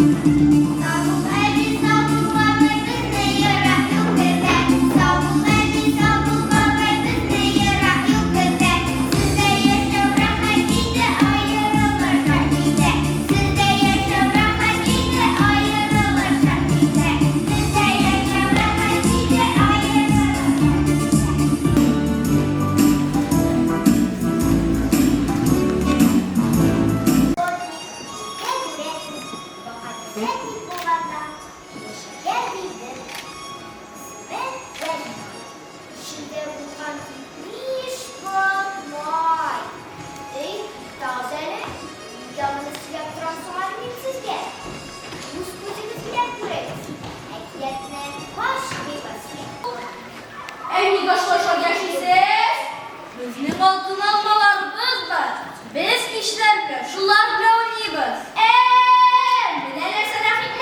Сау бул, әби, сау бул, бабай, безне ерак юл көтә. Сау бул, әби, сау бул, бабай, безне ерак юл көтә. Сездә яшәү рәхәт иде, аерылырга иде. Сездә яшәү рәхәт иде, аерылырга иде. Сездә яшәү рәхәт иде, аерылырга иде. Ә нигә шулай яшисез? Безнең алтын алмаларыбыз бар. Без кичләр белән шулар белән уйныйбыз. Ә, менә нәрсәдә хикмәт!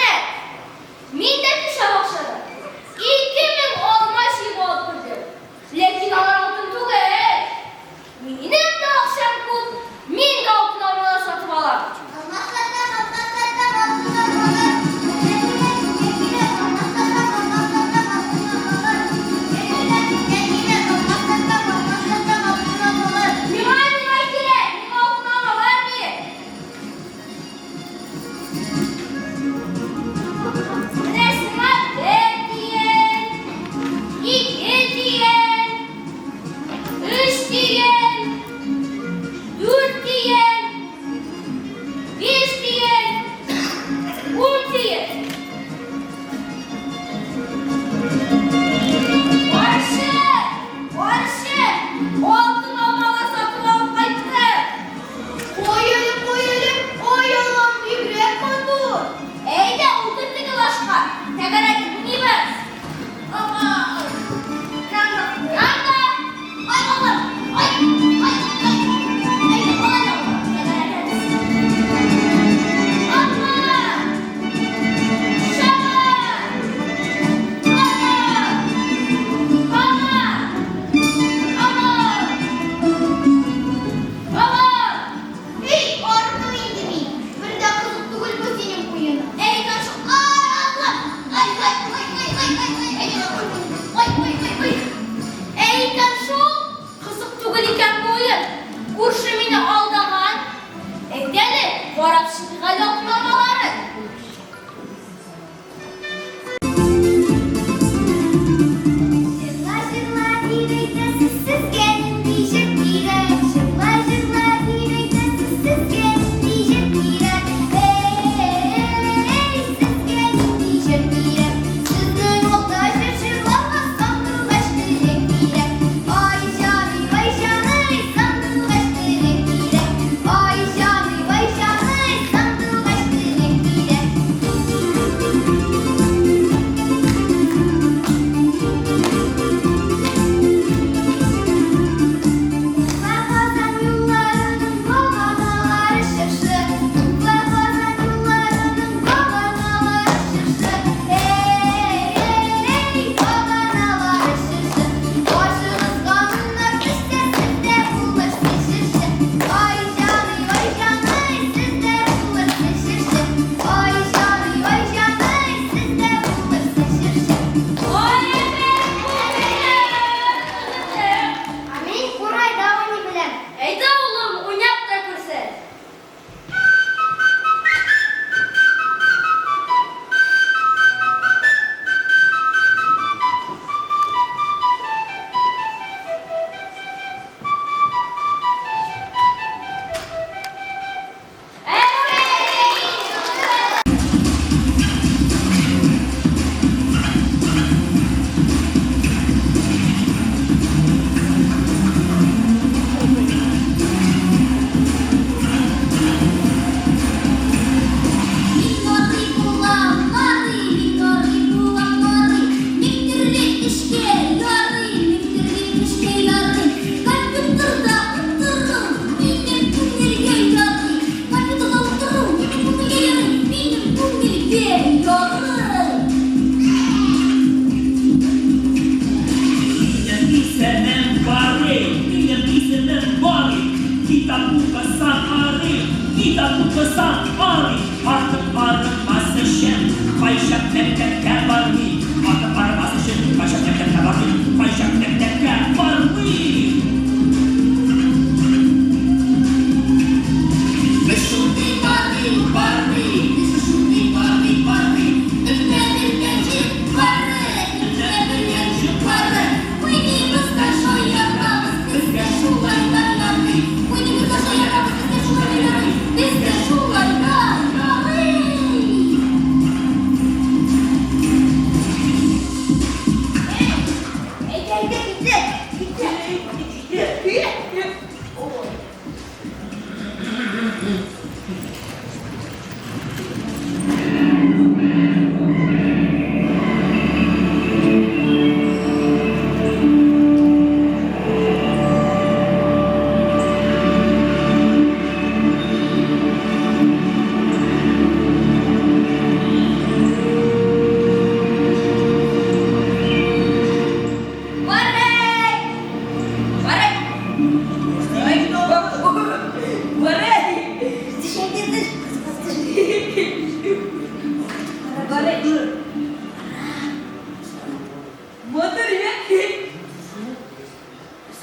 Матур, иә?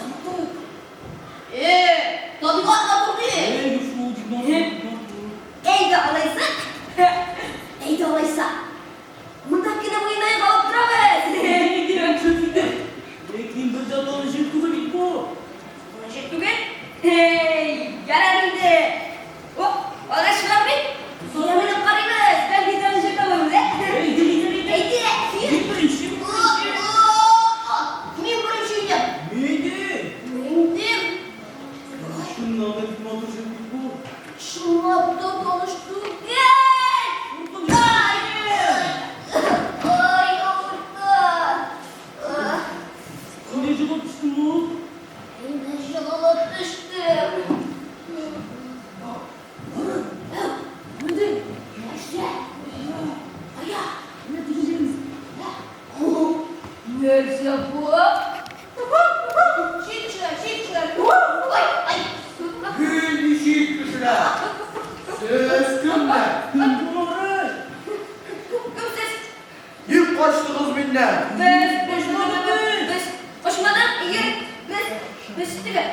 Матур. Э, табигать матур ди. Әйдә алайса. Әйдә алайса. Монда көне буена алып торабыз. Ләкин бер дә таныш җир түгел бит бу. Таныш түгел? Эй, ярар инде. О, агачлар бит. Соңа менеп карыйбыз. Бәлки таныш җир табарбыз, ә? Әйдә, әйдә, әйдә. Әйдә. Мин беренче. Мин беренче идем. Әйдә. Мин. Чыннан да бик матур җир бит бу. Чынлап та таныш түгел. Ай, ай, авырта. Кая җыгылып төштең бу? Мин җыгылып төштем. Нәрсә? Ая. Нәрсә бу? Чит кешеләр, чит кешеләр. Ой, ай. Нинди чит кешеләр? Сез кемнәр? Кем болары? Кем сез? Ник качтыгыз миннән? Без качмадык. Без качмадык. Егер без теге.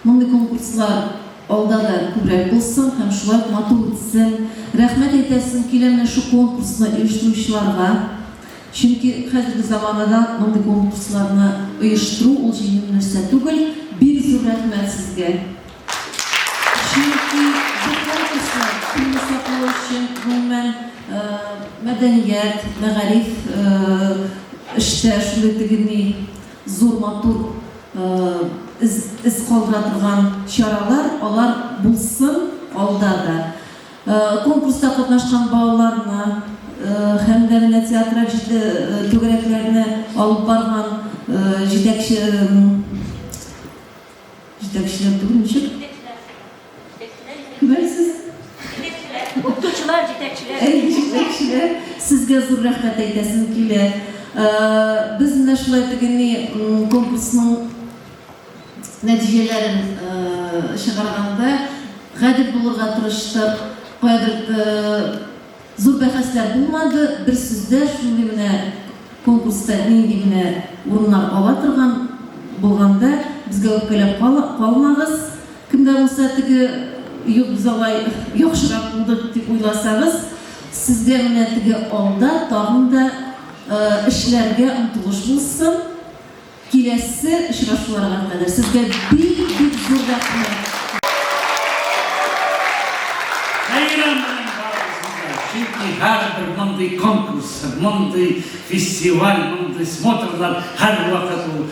Мондый конкурслар алда да күбрәк булсын һәм шулай ук матур үтсен. Рәхмәт әйтәсем килә менә шу конкурсны оештыручыларга. Чөнки хәзерге заманада мондый конкурсларны оештыру ул җиңел нәрсә түгел. Бик зур рәхмәт сезгә. Чөнки бу конкурслар телне саклау өчен, гомумән, мәдәният, мәгариф эштә шундый теге ни зур матур эз эз калдыра торган чаралар, алар булсын алда да. Конкурста катнашкан балаларны һәм дә менә театраль түгәрәкләрне алып барган җитәкче җитәкчеләр түгел, ничек? Кемнәр сез? Укытучылар, җитәкчеләр. Әй, җитәкчеләр, сезгә зур рәхмәт әйтәсем килә. Без менә шулай теге ни конкурсның нәтиҗәләрен чыгарганда гадел булырга тырыштык. Каядыр зур бәхәсләр булмады. Бер сүздә шундый менә конкурста нинди генә урыннар ала торган булганда, безгә үпкәләп калмагыз. Кем дә булса теге юк без алай яхшырак булдык дип уйласагыз, сезгә менә теге алда тагын да эшләргә омтылыш булсын. Киләсе очрашуларга кадәр сезгә бик-бик зур рәхмәт. Бәйрәм белән барыгызны да! Чөнки һәрбер мондый конкурс, мондый фестиваль, мондый смотрлар һәрвакыт ул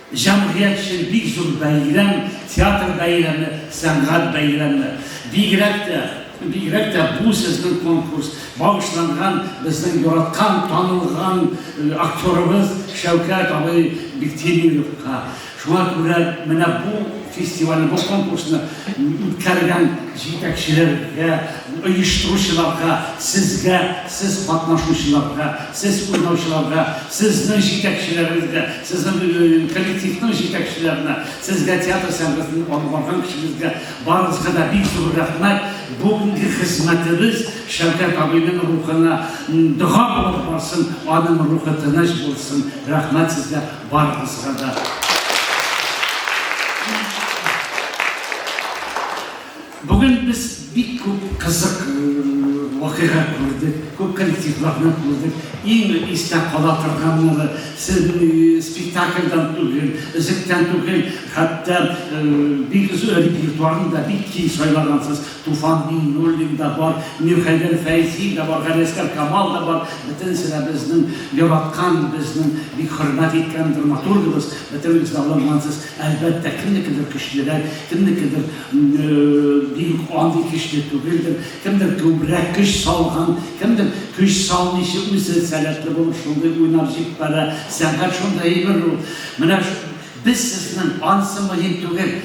җәмгыять өчен бик зур бәйрәм, театр бәйрәме, сәнгать бәйрәме. Бигрәк тә. бигрәк тә бу сезнең конкурс багышланган безнең яраткан, танылган актерыбыз Шәүкәт абый Биктимировка. Шуңа күрә менә бу фестивальне, бу конкурсны үткәргән җитәкчеләргә, оештыручыларга, сезгә, сез катнашучыларга, сез уйнаучыларга, сезнең җитәкчеләрегезгә, сезнең коллективның җитәкчеләренә, сезгә, театр сәнгатен алып барган кешегезгә, барыгызга да бик зур рәхмәт. Бүгенге хезмәтебез Шәүкәт абыйның рухына дога булып барсын, аның рухы тыныч булсын. Рәхмәт сезгә барыгызга да. Бүген без бик күп кызык вакыйга күрдек, күп коллективларны күрдек. Иң истә кала торганнары спектакльдән түгел, өзектән түгел, хәтта бик репертуарын да бик киң сайлагансыз. Туфан Миңнуллин да бар, Мирхәйдәр Фәйзи дә бар, Галиәсгар Камал да бар. Бөтенесе дә безнең яраткан, безнең бик хөрмәт иткән драматургыбыз. Бөтенегез дә алынгансыз. Әлбәттә, кемнекедер көчлерәк, кемнекедер бик андый көчле түгелдер, кемдер күбрәк көч салган, кемдер көч салмыйча үзе сәләтле булып шундый уйнап җиппәрә. Сәнгать шундый әйбер ул. Менә без сезнең, анысы мөһим түгел.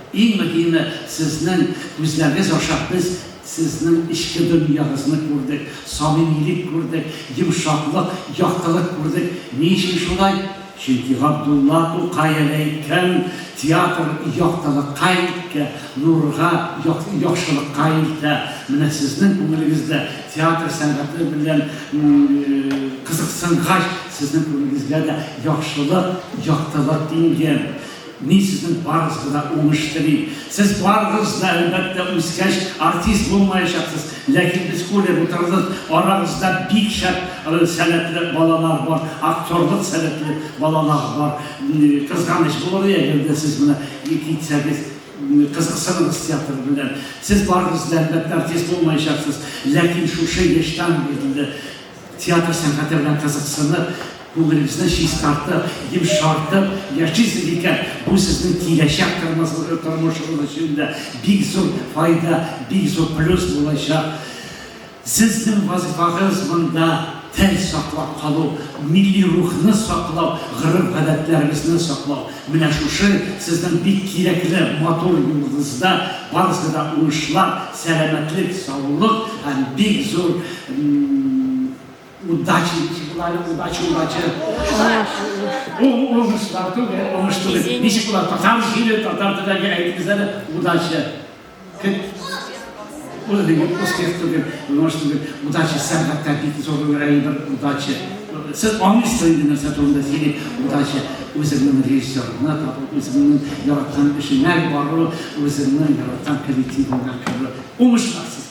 Иң мөһиме, сезнең күзләрегез аша без сезнең эчке дөньягызны күрдек, самимилек күрдек, йомшаклык, яктылык күрдек. Ни өчен шулай? Чөнки Габдулла Тукай әле әйткән, театр яктылыкка илтә, нурга, яхшылыкка илтә. Менә сезнең күңелегездә театр сәнгате белән кызыксынгач, сезнең күңелегезгә дә яхшылык, яктылык иңгән. Мин сезнең барыгызга да уңыш телим. Сез барыгыз да, әлбәттә, үскәч, артист булмаячаксыз, ләкин без күреп утырдык, арагызда бик шәп сәләтле балалар бар, актерлык сәләтле балалар бар. Кызганыч булыр иде, әгәр дә сез менә китсәгез, кызыксыныгыз театр белән. Сез барыгыз да, әлбәттә, артист булмаячаксыз, ләкин шушы яшьтән бирле Театр сәнгате белән кызыксынып, күңелегезне чистартып, йомшартып яшисез икән, бу сезнең киләчәк тормышыгыз өчен дә бик зур файда, бик зур плюс булачак. Сезнең вазыйфагыз монда тел саклап калу, милли рухны саклау, гореф-гадәтләребезне саклау. Менә шушы сезнең бик кирәкле, матур юлыгызда барыгызга да уңышлар, сәламәтлек, саулык һәм бик зур удачи, ничек була әле удача, удача? Уңышлар түгел, уңыш түгел. Ничек була татар җире, татар төбәге, әйтегез әле, удача. Ул бит успех түгел, уңыш түгел. Удача сәнгатьтә бик зур әйбер, удача. Сез аңлыйсыз инде нәрсә турында сөйлим. Удача үзеңнең режиссерыңны табу, үзеңнең яраткан эшеңә бару, үзеңнең яраткан коллективыңа керү. Уңышлар сезгә!